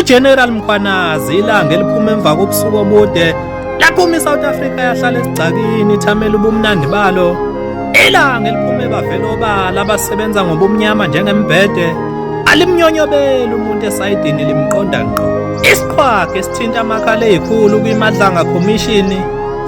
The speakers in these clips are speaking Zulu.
UGeneral Mkhwanazi ilanga eliphuma emva kobusuku obude laphuma iSouth Africa yahlala esigcakini ithamela ubumnandi balo. Ilanga eliphuma ebavela obala abasebenza ngobumnyama njengembhede alimnyonyobeli umuntu esayidini limqonda ngqo. Isiqhwaga esithinta amakhala ezikhulu kwiMadlanga Commission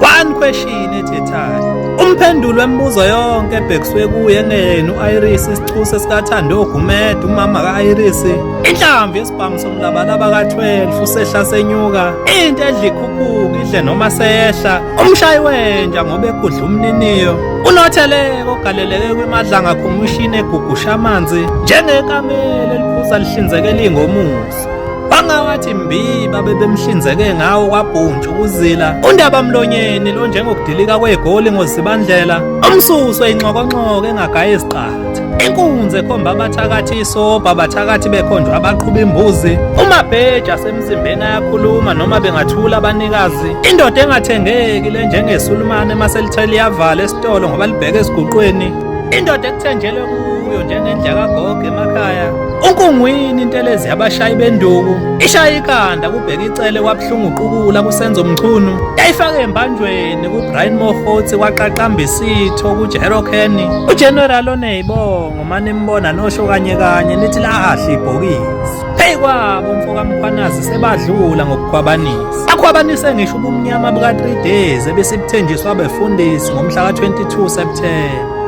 one question ethethayo. Umphendulo wemibuzo yonke ebhekiswe kuye engeyena u-Iris isichuse sikaThando Gumede umama ka-Iris. Inhlamvu yesibhamu somlabalaba ka-12 usehla senyuka into edla ikhuphuka idle noma sehla umshayi wenja ngoba egudla umniniyo unotheleke ogaleleke kwimadlanga khomishini egugusha amanzi njengekamelo eliphuza lihlinzekela ingomuso bangawathi mbi babe bemhlinzeke ngawo kwabhuntsha ukuzila undaba mlonyeni lo njengokudilika kwegoli ngozibandlela umsuso inxokonxoko engagayi iziqatha inkunzi ekhomba abathakathi isobha abathakathi bekhonjwa abaqhuba imbuzi umabheja asemzimbeni ayakhuluma noma bengathula abanikazi indoda engathengeki le njengesulumane maselithe liyavala esitolo ngoba libheke esiguqweni indoda ekuthenjelwe kuyo njengendla kagogo emakhaya unkungwini intelezi yabashayi benduku ishaya ikhanda kubheka icele kwabuhlungu uqukula kusenzo mchunu yayifake embanjweni kuBrian Mohotsi kwaqaqamba isitho kuJero Kenny uGeneral oneyibongo manimbona nosho kanye kanye nithi lahle ibhokisi Hey kwabo mfo kaMkhwanazi sebadlula ngokukhwabanisa. Akhwabanise ngisho ubumnyama buka 3 days ebesibuthenjiswa abefundisi ngomhla ka 22 September.